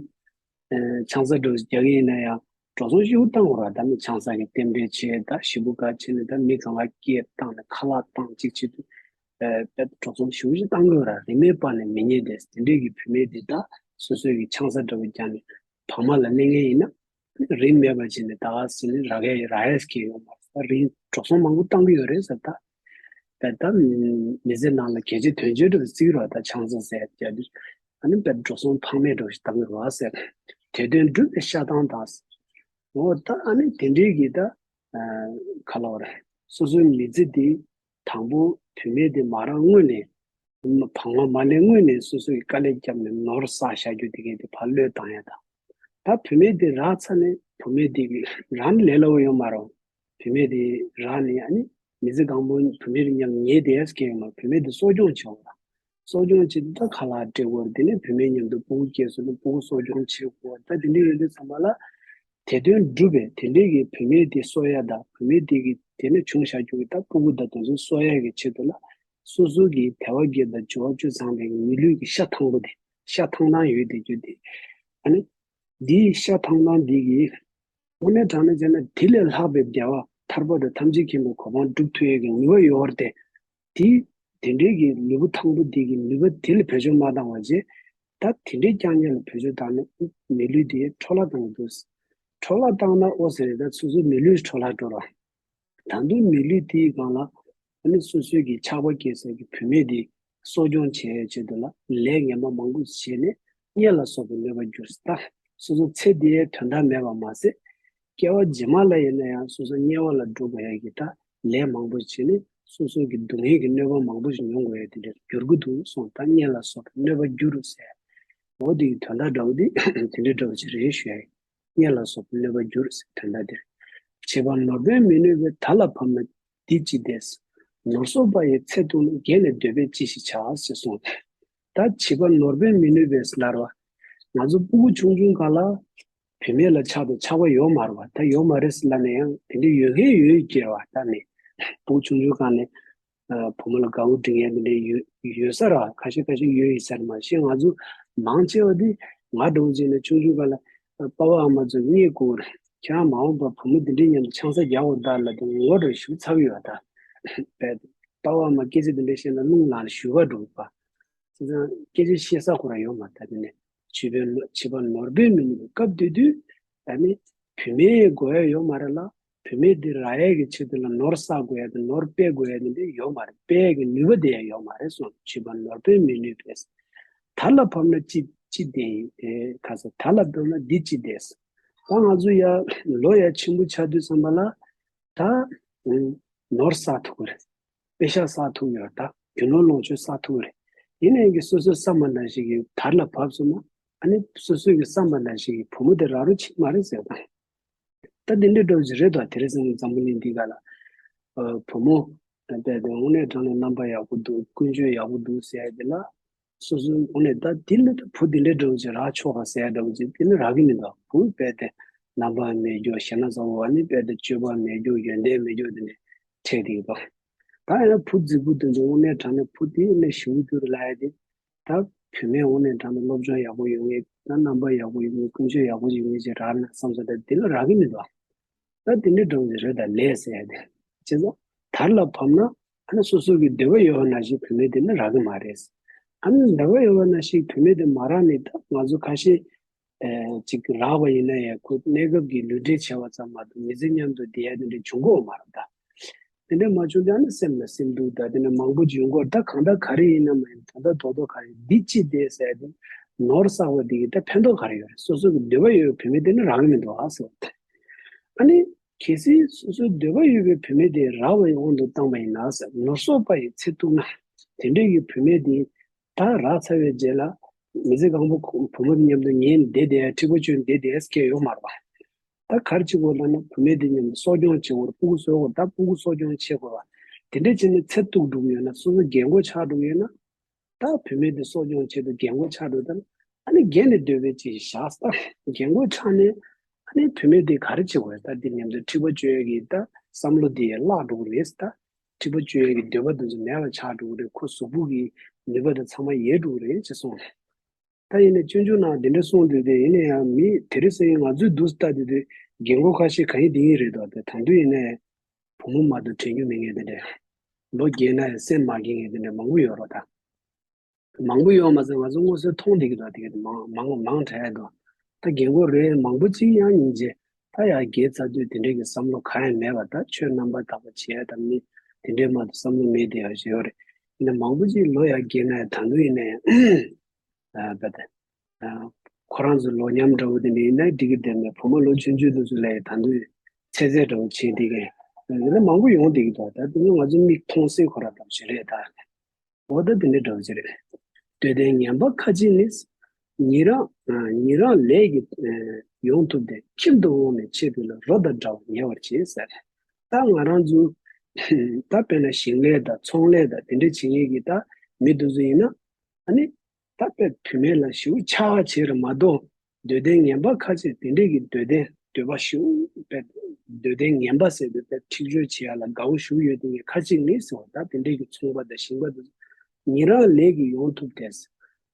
ཨ་ཆང་ས་འདྲ་བོ་རྒྱག་གི་ཡིན་ན་ཡང་འགྲོ་སོང་ཞེ་པོ་བཏང་དགོས་རེད། ད་ནི་ཆང་ས་གི་རྟེན་འབྲེལ་བྱས། ད་ཞེ་པོ་ག་བྱས་ནས་ད་མི་གང་ག་སྐད་བཏང་ནས་ཁ་ལག་བཏང་གཅིག་བྱེད་དུས་ཨ་དཔེ་འགྲོ་སོང་ཞེ་པོ་ཞིག་བཏང་དགོས་རེད། རིས་མེད་པ་ནི་མི་རྙེད་དེ། དེ་འདྲས་ཀྱི་བུད་མེད་དེ་ད་སོ་སོའི་གི་ཆང་ས་འདྲ་བོ་བརྒྱབ་ནས་བག་མ་ལ་གནས་མཁན་ཡིན་ན། རིས་མེད་པ་བྱས་ནས་ད་ག་ཟེར་ནས་རག་ཡ་རག་ཡ་ཟེར་མཁན་ཡོད་མ་རེད། ད་རིས་འགྲོ་སོང་མང་པོ་བཏང་གི་ཡོད་རེད་ཟེར། ད་ད་ད་མི་ཚེ་ནང་ལ་གལ་ཆེ་དོན་ཆེ་འདྲ་བོ་བརྩི་གི་རེད། ད་ཆང་ས་ཟེར་ཡ་དེ་ཨ་ནི་དཔེ་འགྲོ་སོང་ཕངས་མེད་འདྲ་བོ་ཞིག་བཏང་གི་རེད་ཟེར། དེ་དོན་སྒྲུབ་པའི་ཤ་སྟག་དང་ཟེར། འོ་ད་ཨ་ནི་དེ་འདྲའི་གི་ད་ཨ་ག་ལབ་དགོས་རེད། སོ་སོའི་མི་ཚེ་འདི་དང་པོ་བུད་མེད་དེ་མ་རག་སྔོན་ནས། བག་མ་མ་ལེན་སྔོན་ནས་སོ་སོ་གིས་དཀའ་ལས་བརྒྱབ་ནས་ནོར་བསགས་བཞག་རྒྱུ་དེ་གས་དེ་ཕར་བློས་བཏང་ཡ་དང་། ད་བུད་མེད་དེ་རག་ཚར་ནས་བུད་མེད་དེ་གིས་རང་ལས་སླ་པོ་ཡོད་མ་རེད། བུད་མེད་དེ་རག་ནས་ཨ་ནི་མི་ཚེ་གང་པོ་བུད་མེད་མཉམ་ཉལ་བསྡད་ཡ་ཟེར་མཁན་ཡོད་མ་རེད། བུད་མེད་དེ་གསོ་སྐྱོང་བྱེད་དགོས་རེད། གསོ་སྐྱོང་བྱེད་དུས་ད་ཁ་ལག་སྤྲད་དགོས་རེད། དེ་ནས་བུད་མེད་མཉམ་དུ་སྤུ་གུ་སྐྱེས་སོང་ན་སྤུ་གུ་གསོ་སྐྱོང་བྱེད་དགོས་རེད། ད་དེ་འདྲ་ཡོད་དུས་ཙམ་པ་ལ། དེ་དོན་སྒྲུབ་པའི་དེ་འདྲའི་གི་བུད་མེད་དེ་གསོ་ཡ་དང་། བུད་མེད་དེ་གི་དེ་ནས་བྱུང་བཞག་རྒྱུ་གི་ད་སྤུ་གུ་དང་དེ་ཚོ་གསོ་ཡ་གི་ཆེད་དུ་ལ་སོ་སོ་གི་དལ་བ་བརྒྱད་དང་འབྱོར་བ་བཅུ་ཚང་བའི་མི་ལུས་ཀྱི་ཤ་ཐང་པོ་དེ། ཤ་ཐང་ཐང་ཡོད་བསྡད་རྒྱུ་དེ། ཨ་ནི་འདིའི་ཤ་ཐང་ཐང་འདི་གི་དངོས་གནས་དྲང་གནས་བྱས་ན་དེ་ལས་ལྷག་པའི་བདེ་བ་ཐར་པ་དང་ཐམས་ཅད་མཁྱེན་པའི་གོ་འཕང་སྒྲུབ་ཐུབ་ཡས་ཀྱི་ནུས་པ་ཡོད་རེད་དེ། དེ་དེ་འདྲའི་གི་ལུས་པོ་ཐང་པོ་དེ་གི་ནུས་པ་དེ་ལ་བེད་སྤྱོད་མ་བཏང་བ་བྱས། ད་དེ་འདྲའི་རྐྱང་རྐྱང་ལ་བེད་སྤྱོད་བཏང་ན་མི་ལུས་དེ་འཕྲོ་བརླག་བཏང་གི་འདུག་འཕྲོ་བརླག་བཏང་ན་ཨོ་ཟེར་རེད། ད་སོ་སོའི་མི་ལུས་འཕྲོ་བརླག་འགྲོ་ར། ད་དུང་མི་ལུས་དེའི་སྒང་ལ་ཨ་ནི་སོ་སོའི་གི་ཆགས་པ་སྐྱེས་ས་གི་བུད་མེད་དེ་གསོ་སྐྱོང་བྱེད་ཡའི་ཆེད་དུ་ལ་ལས་ངན་པ་མང་པོ་བྱས་ནས་དམྱལ་ལ་སོགས་པའི་གནོད་པ་བསྒྱུར། ད་སོ་སོ་ཚེ་འདིའི་དོན་དག་མེད་པ་མ་ཟད། སྐྱེ་བ་རྗེས་མ་ལ་ཡིན་ན་ཡང་སོ་སོ་དམྱལ་བ་ལ་འགྲོ་དགོས་ཡ་གི་ད་ལས་མང་པོ་བྱས་ནས་སོ་སོ་གི་སྡུག་བསྔལ་གྱི་གནོད་པ་མང་པོ་ཞིག་མྱོང་དགོས་ཡ་དེ་འདྲར་འགྱུར་གྱི་འདུག་གསུངས། ད་དམྱལ་ལ་སོགས་པའི་གནོད་པ་བསྒྱུར་ཟེར། འོ་དེ་གི་དོན་དག་འདྲ་བོ་དེ་དེ་འདྲའི་འདྲ་བོ་ཅིག་རེད་ཞུ་ཡ་ཡིན། དམྱལ་ལ་སོགས་པའི་གནོད་པ་བསྒྱུར་ཟེར་དོན་དག་དེ་རེད། བྱིས་པ་ནོར་ཕན་མི་ནུས་པའི་དགྲ་ལ་ཕབ་ན་འདི་ཅི་བདེ། ནོར་སོགས་པ་ཡི་ཚེ་སྟོང་ན། རྒས་ནས་འདོད་པས་ཅི་ཞིག་བྱ་ཟེར་གསུངས། ད་བྱིས་པ་ནོར་ཕན་མི་ནུས་པས་ལབ་པ། ང་ཚོ་སྤུ་གུ་ཆུང་ཆུང་སྒང་ལ་བུད་མེད་ལ་ཆགས་པའི་ཆགས་པ་ཡོད་མ་རེད་པ། ད་ཡོད་མ་རེད་ཟེར་ལབ་ན་ཡང་དེ་འདྲ་ཡོད་མཁན་ཡོད་ཀྱི་རེད་པ། ད་ནི་སྤུ་གུ་ཆུང་ཆུང་སྒང་ནས་ཨ་བུ་མོ་ལ་དགའ་པོ་འདྲི་མཁན་དེ་འདྲ་ཡོད་ཡོད་ས་རེད་པ། ཁ་ཤས་ཁ་ཤས་ཡོད་ཡིན་ས་རེད། མ་གཞི་ང་ཚོ་མང་ཆེ་བ་དེ་ང་འདྲ་བོ་ཅིག་ནས་ཆུང་ཆུང་སྒང་ལ་ཨ་པ་ཕ་ཨ་མ་ཚོ་བསྙད་བཀུར། ཁྱེད་རང་མ་འོངས་པར་བུ་མོ་དེ་འདྲའི་མཉམ་དུ་ཆང་ས་རྒྱག་དགོས་ད་ལབ་དུས་ངོ་འདྲ་ཞིག་ཚ་གི་ཡོད་ད། པ་མ་སྐད་ཆ་འདི་འདྲ་བཤད་ན་རླུང་ལངས་ནས་ཞུ་ག་འགྲོ་གི་པ། བྱས་ཙང་སྐད་ཆ་བཤད་ས་ཁོ་རང་ཡོད་མ་རེད། ད་དེ་ནས་བྱིས་པའི་ནོར་བྱིས་པ་ནོར་པས་མི་ནུས་པའི་སྐབས་དེ་དུས་ད་ནི་བུད་མེད་དགོས་ཡ་ཡོད་མ་རེད་ལ། བུད་མེད་འདི་རག་ཡས་ཀྱི་ཆེད་དུ་ལ་ནོར་བསག་དགོས་ཡ་དང་ནོར་སྤེལ་དགོས་ཡ་དེ་འདྲ་ཡོད་མ་རེད། སྤེལ་ཡས་ཀྱི་ནུས་པ་དེ་ཡང་ཡོད་མ་རེད་གསུངས། བྱིས་པ་ནོར་པས་མི་ནུས་པས། དར་ལ་བབས་ན་ཅི་ཅི་བདེ་ཡིན་དེ་ག་ས། དར་ལ་བབས་ན་འདི་ཅི་བདེ། ད་ང་ཚོ་ཡ་ལོ་ཡ་ཆེན་པོ་ཆགས་དུས་ཙམ་པ་ལ་ད་ནོར་བསགས་ཐུབ་ཀྱི་རེད། པེ་ཤག་བསགས་ཐུབ་ཀྱི་རེད། ད་རྒྱུ་ནོར་ལོངས་སྤྱོད་བསགས་ཐུབ་ཀྱི་རེད། ཡིན་ནའི་གི་སོ་སོའི་བསམ་པ་ནང་བཞིན་གྱི་དར་ལ་བབས་སོང་ན་ཨ་ནི་སོ་སོའི་གི་བསམ་པ་ནང་བཞིན་གྱི་བུ་མོ་དེ་རག་རོགས་བྱེད་མ་རེད་ཟེར་དང་། ད་འདི་འདྲ་འདྲ་བོ་ཅིག་རེད་དོ། དེ་རིང་སང་ཉིན་འཛམ་བུ་གླིང་འདི་ག་ལ་ཨ་བུ་མོ་ད་དེ་དངོས་གནས་དྲང་ནས་རྣམ་པ་ཡག་པོ་འདུག་ཀུན་སྤྱོད་ཡག་པོ་འདུག་ཟེར་ཡ་དེ་ལ་སོ་སོའི་དངོས་གནས་ད་འདི་ལ་ད་བུ་འདི་འདྲ་འདྲ་བོ་ཅིག་རག་ཆོག་ག་ཟེར་ཡ་འདྲ་བོ་ཅིག་དེ་ནི་རག་གི་མི་འདུག་བུ་དཔེ་དེ་རྣམ་པ་མེད་རྒྱུ་ཞེ་ན་བཟང་བོ་ཨ་ནི་དཔེ་དེ་སྤྱོད་པ་མེད་རྒྱུ་ཡོན་ཏན་མེད་རྒྱུ་དེ་ནས་འཕྲད་བསྡད་ཀྱི་འདུག་ད་ཡང་བུ་རྫིག་པོ་དེ་ཚོ་དངོས་གནས་དྲང་ནས་བུ་དེ་དངོས་གནས་ཞེ་པོ་འགྱུར་ལབ་ཡ་དེ། ད་བུད་མེད་དངོས་གནས་དྲང་ནས་སློབ་སྦྱོང་ཡག་པོ་ཡོད་མཁན། ད་རྣམ་པ་ཡག་པོ་ཡོད་མཁན། ཀུན་སྤྱོད་ཡག་པོ་ཡོད་མཁན་ཅིག་རག་ན་བསམ་ས། ད་དེ་ལ་རག་གི་མི་འདུག་ད་དེ་འདྲའི་འགྲོ་གི་རེད། ད་ལས་ཟེར་ཡ་དེ་བྱས་ཙང་དར་ལ་བབས་ན་ཨ་ནི་སོ་སོ་གི་འདོད་པ་ཡོད་པ་ནང་བཞིན་བུད་མེད་དེ་ནི་རག་གི་མ་རེད། ཨ་ནི་འདོད་པ་ཡོད་པ་ནང་བཞིན་བུད་མེད་དེ་མ་རག་ནས་ད་ང་ཚོ་ཁ་ཤས་ཨེ་ཅིག་རག་པ་ཡིན་ན་ཡང་ཁོ་གནས་སྐབས་ཀྱི་ལུས་འབྲེལ་བྱས་པ་ཙམ་མ་གཏོགས་མི་ཚེ་མཉམ་དུ་བསྡད་ཡ་དེ་འདྲ་བྱུང་གི་ཡོད་མ་རེད་ད། དེ་འདྲ་མ་བྱུང་ཙང་ནི་སེམས་ལ་སེམས་སྡུག་དང་དེ་འདྲ་མང་པོ་ཅིག་ཡོང་གི་ཡོད་རེད། ད་གང་ལྟར་ག་རེ་ཡིན་ན་མ་ཡིན་ད་ལྟ་རྡོག་རྡོག་ག་རེ་འདི་ཅི་བདེ་ཟེར་དེ་ནོར་བསགས་པ་འདི་གིས་ད་ཕན་ཐོགས་ག་རེ་ཡོད་རེད། སོ་སོ་གི་འདོད་པ་ཡོད་བུད་མེད་དེ་ནི་རག་གི་མི་འདུག་ཨ་ཟེར་བ་དེ། ཨ་ནི་གལ་སྲིད་སོ་སོའི་འདོད་པ་ཡོད་པའི་བུད་མེད་དེ་རག་པའི་དབང་དུ་བཏང་པ་ཡིན་ན་ཟེར། ནོར་སོགས་པ་ཡི་ཚེ་ཐུག་ན། དེ་འདྲའི་གི་བུད་མེད་དེ་ད་རག་ཚར་བའི་རྗེས་ལ་མི་ཚེ་གང་པོ་བུ་མོ་དེ་མཉམ་དུ་ཉལ་བསྡད་བསྡད་ཡ་འཁྲིག་པ་སྤྱོད་བསྡད་བསྡད་ཡ་སྐལ་ཡོད་མ་རེད་པ། ད་ག་རེ་བྱེད་དགོས་ལབ་ན་བུད་མེད་དེ་མཉམ་དུ་གསོ་སྐྱོང་བྱེད་དགོས་རེད། སྤུ་གུ་གསོ་དགོས་རེད། ད་སྤུ་གུ་གསོ་སྐྱོང་བྱེད་དགོས་རེད་པ། དེ་འདྲ་བྱས་ནས་ཚེ་ཐུག་འགྲོ་གི་ཡོད་ན། སོ་སོ་རྒན་རྒོན་ཆགས་འགྲོ་གི་ཡོད་ན། ད་བུད་མེད་དེ་གསོ་སྐྱོང་བྱེད་དུ་རྒན་རྒོན་ཆགས་འགྲོ་ད། ཨ་ནི་རྒན་ནས་སྡོད་པའི་ཅིག་བཞག་ས། རྒན་རྒོན་ཆགས་ནས་ཨ་ནི་བུད་མེད་དེ་ག་རེ་བྱེད་དགོས་རེད། ད་འདི་མཉམ་དུ་འཁྲིག་པ་སྤྱོད་ཡས་ཀྱི་ད་བསམ་བློ་དེ་བརླག་འགྲོ་གི་རེད་ད། འཁྲིག་པ་སྤྱོད་ཡས་ཀྱི་འདོད་པ་དེ་ཚོ་མེད་པ་ཆགས་འགྲོ་གི་རེད། ཁོ་གཟུགས་པོ་གི་ནུས་པ་དེ་ཚང་མ་ཡལ་འགྲོ་གི་རེད་ཅེས་གསུངས། ད་ཡིན་ནའི་སྤྱོད་འཇུག་ནང་དེ་འདྲ་གསུངས་དུས་དེ་ཡིན་ན་ཡང་མི་དེ་རིང་སང་ཉིན་ང་ཚོའི་འདུག་ལྟ་དུས་དེ་རྒན་རྒོན་ཁ་ཤས་གང་ཡིན་དེ་ཡིན་རེད་དོ། དེ་ད་དུང་ཡིན་ནའི་བུ་མོ་མ་གཏོགས་དྲན་རྒྱུ་མེད་མཁན་དེ་འདྲ། ལོ་རྒས་ན་ཡང་སེམས་མ་རྒས་མཁན་དེ་འདྲ་མང་པོ་ཡོད་རེད་ད། མང་པོ་ཡོད་མ་ཟད་ང་ཚོ་མངོན་གསལ་མཐོང་བསྡད་ཀྱི་འདུག་དེ་ག་དེ་མང་མང་མང་དྲགས་འདུག་ད་རྒན་རྒོན་རེ་མང་པོ་ཅིག་ཡང་སྙིང་རྗེ། ད་ཡང་རྒས་ཚར་དུས་དེ་འདྲའི་གི་བསམ་བློ་གང་ཡང་མེད་པ། ད་ཆོས་རྣམ་པར་དག་པ་བྱེད་ཡ་དང་མི་དེ་འདྲའི་མ་གཏོགས་བསམ་བློ་མེད་དེ་ཡང་ཞིག་ཡོད་རེད། ཡིན་ན་མང་པོ་ཅིག་ལོ་ཡང་རྒས་ན་ཡང་ད་དུང་ཡིན་ན་ཡང་ཨ་བ་དེ་ཨ་ཁོ་རང་ཚོ་ལོ་མཉམ་འདྲ་བོ་དེ་འདྲ་ཡིན་ན་འགྲིག་གི་བསྡད་མེད། བུ་མོ་ལོ་ཆུང་ཆུང་དེ་ཚོ་ལ་ཡང་ད་དུང་ཚད་ཚད་འདྲ་བོ་བྱེད་བསྡད་མཁན་ཡིན་ན་མང་པོ་ཡོང་བསྡད་ཀྱི་འདུག་ད་དེ་ཚོ་ང་ཚོ་མིག་མཐོང་སྲིད་ཁོ་རང་ལྟ་བུ་ཞིག་རེད་ད། འོ་ད་དེ་འདྲའི་འདྲ་བོ་ཅིག་རེད། འདོད་ལྡན་ངན་པ་ཁ་ཅིག་ནི། ཉིན་རང་ཉིན་རང་ལས་ཀྱིས་ཡོང་ཐུབ་སྟེ། ཁྱིམ་དུ་འོངས་ནས་འཆད་པས་ལ་རོ་དང་འདྲ་བར་ཉེ་བར་བྱེད་ཟེར། ད་ང་རང་ཚོ་ད་དཔེར་ན་ཞིང་ལས་དང་ཚོང་ལས་དང་དེ་འདྲ་བྱེད་མཁན་གྱི་ད་མི་དེ་ཚོ་ཡིན་ན་ཨ་ནི་ད་དཔེ་བུད་མེད་ལ་ཞེ་པོ་ཆགས་པ་བྱེད་རེད་མ་གཏོགས། འདོད་ལྡན་ངན་པ་ཁ་ཅིག་དེ་འདྲས་ཀྱི་འདོད་ལྡན་འདོད་པ་ཞེ་པོ་དཔེ་འདོད་ལྡན་ངན་པ་ཟེར་དུས་དཔེ་འཁྲིག་སྤྱོད་བྱེད་ཡ་ལ་དགའ་པོ་ཞེ་པོ་ཡོད་དེ་ངས་ཁ་ཅིག་ནི་ཟེར་བ་ད་དེ་འདྲས་ཀྱི་ཚོང་པ་དང་ཞིང་པ་དེ་ཚོ་ཉིན་རང་ལས་ཀྱིས་ཡོང་ཐུབ་སྟེ།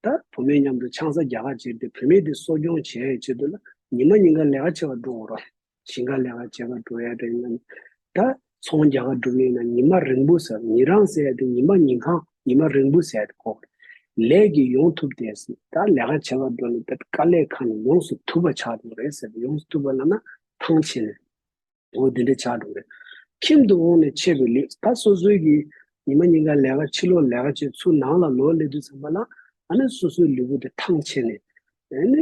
ད་བུད་མེད་མཉམ་དུ་ཆང་ས་རྒྱག་ག་བྱེད་དེ་བུད་མེད་དེ་གསོ་སྐྱོང་བྱེད་ཡའི་ཆེད་དུ་ལ་ཉི་མ་ཉིན་གང་ལས་ཀ་བྱེད་པར་འགྲོ་དགོས་རེད། ཞིང་ཁ་ལས་ཀ་བྱེད་པར་འགྲོ་ཡ་རེད་ན། ད་ཚོང་རྒྱག་ག་འགྲོ་གི་ཡིན་ན་ཉི་མ་རིང་པོ་ཟེར། ཉིན་རང་ཟེར་ཡ་དེ་ཉི་མ་ཉིན་གང་ཉི་མ་རིང་པོ་ཟེར་ཡ་དེ་གོ། ལས་ཀྱིས་ཡོང་ཐུབ་སྟེ་ད་ལས་ཀ་བྱེད་པར་འགྲོ་ནས་ད་དཀའ་ལས་ཁག་ནས་ཡོངས་སུ་ཐུབ་པ་ཆགས་འགྲོ་རེད་ཟེར། ཡོངས་སུ་ཐུབ་པ་ལབ་ན་ཐང་ཆད་ནས། འོ་དེ་འདྲ་ཆགས་འགྲོ་རེད། ཁྱིམ་དུ་འོངས་ནས་འཆད་པས་ལེགས། ད་སོ་སོའི་གི་ཉི་མ་ཉིན་གང་ལས་ཀ་ཕྱི་ལོགས་ལས་ཀ་བྱེད་ཚུར་ནང་ལ་ལོག་སླེབས་དུས་ཙམ་པ་ལ་ཨ་ནི་སོ་སོའི་ལུས་པོ་དེ་ཐང་ཆད་ནས། ཨ་ནི་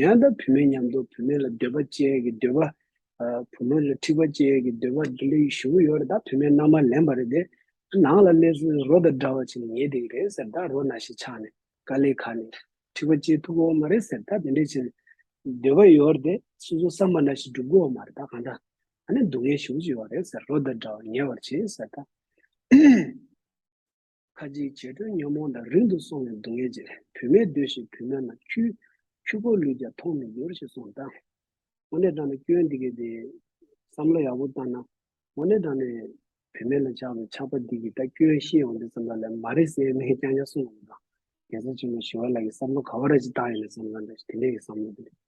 ཡང་ད་བུད་མེད་མཉམ་དུ་བུད་མེད་ལ་འདོད་པ་སྐྱེ་ཡས་ཀྱི་འདོད་པ། ཨ་བུ་མོ་ལ་འཁྲིག་པ་སྐྱེ་ཡས་ཀྱི་འདོད་པ་འདི་འདྲ་ཞེ་པོ་ཡོད་རེད། ད་བུད་མེད་མནའ་མ་ལེན་པ་རེད་དེ། ནང་ལ་སླེབས་སོང་རོ་དང་འདྲ་བ་ཅིག་ཉལ་བསྡད་ཀྱི་རེད་ཟེར། ད་རོ་ནང་བཞིན་ཆགས་ནས་དཀའ་ལས་ཁག་ནས་འཁྲིག་པ་སྐྱེ་ཐུབ་ཀྱི་ཡོད་མ་རེད་ཟེར། ད་དེ་འདྲ་བྱས་ནས་འདོད་པ་ཡོད་རེད་དེ་སོ་སོ་བསམ་པ་ནང་བཞིན་འགྲུབ་ཀྱི་ཡོད་མ་རེད། ད་གང་ལྟར་ཨ་ནི་སྡུག་བསྔལ་ཞེ་པོ་ཅིག་ཡོད་རེད་ཟེར། རོ་དང་འདྲ་བ་ཉལ་བར་བྱེད་ཟེར་ད། ཁ་ཅིག་བྱེད་འགྲོའི་ཉོན་མོངས་དང་། རིང་དུ་སོང་བའི་སྡུག་བསྔལ་བྱེད། བུད་མེད་འདོད་ཞིང་བུད་མེད་ན། ཁྱུ་ཁྱུ་གོ་ལུས་ཀྱང་མཐོང་མི་འགྱུར་ཞེས་གསུངས་དང་། དངོས་གནས་དྲང་གནས་སྐྱོན་འདི་གས་དེ་བསམ་བློ་ཡག་པོ་བཏང་ན་དངོས་གནས་དྲང་གནས་བུད་མེད་ལ་ཆགས་པའི་ཆགས་པ་འདི་གི་ད་སྐྱོན་ཤེས་ཡོང་དུས་ཙམ་པ་ལ་མ་རེད་ཟེར་མཁན་རྐྱང་རྐྱང་གསུངས་ཡོང་དང་། རྒྱལ་སྲས་ཆེན་པོ་ཞི་བ་ལྷ་གིས་བསམ་བློ་ག་བ་ར་ཅིག་བཏང་ཡོད་ན་བསམ་བློ་འདྲ་ཞིག་དེ་འདྲས་ཀྱི་བསམ་བློ་འདི་རེད།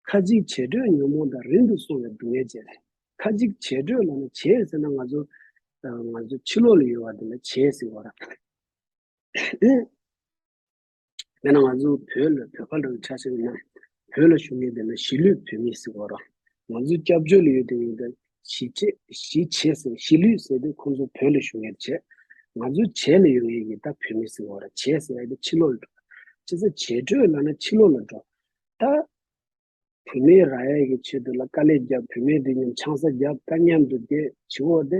ཁ་ཅིག་བྱེད་འགྲོའི་ཉོན་མོངས་དང་། རིང་དུ་སོང་བའི་སྡུག་བསྔལ་བྱེད། ཁ་ཅིག་བྱེད་འགྲོ་ལབ་ན་བྱེད་ཟེར་ན་ང་ཚོ་ ང་ཚོ་ཕྱི་ལོགས་ལ་ཡོད་པ་དེ་ལ་བྱེས་ཟེར་བ་རེད། དཔེར་ན་ང་ཚོ་བོད་ལ་བོད་པ་འདྲ་བོ་ཆ་བཞག་ན་བོད་ལ་བཞུགས་མཁན་དེ་ལ་གཞིས་ལུས་བོད་མི་ཟེར་བ་རེད། ང་ཚོ་སྐྱབས་བཅོལ་ལ་ཡོད་དེ་ཡིན་ད་གཞིས་བྱེས་གཞིས་བྱེས་ཟེར་གཞིས་ལུས་ཟེར་དུས་ཁོང་ཚོ་བོད་ལ་བཞུགས་མཁན་བྱས། ང་ཚོ་བྱེས་ལ་ཡོད་མཁན་གྱི་ད་བོད་མི་ཟེར་བ་རེད། བྱེས་ཟེར་ཡ་དེ་ཕྱི་ལོགས་ལ་འགྲོ། བྱས་ཙང་བྱེས་སྤྲོད་ལབ་ན་ཕྱི་ལོགས་ལ་འགྲོ། ད་བུད་མེད་རག་ཡས་ཀྱི་ཆེད་དུ་ལ་དཀའ་ལས་རྒྱབ། བུད་མེད་དེ་མཉམ་ཆང་ས་རྒྱབ། ད་མཉམ་དུ་བསྡད་བྱེད་འོ་དེ།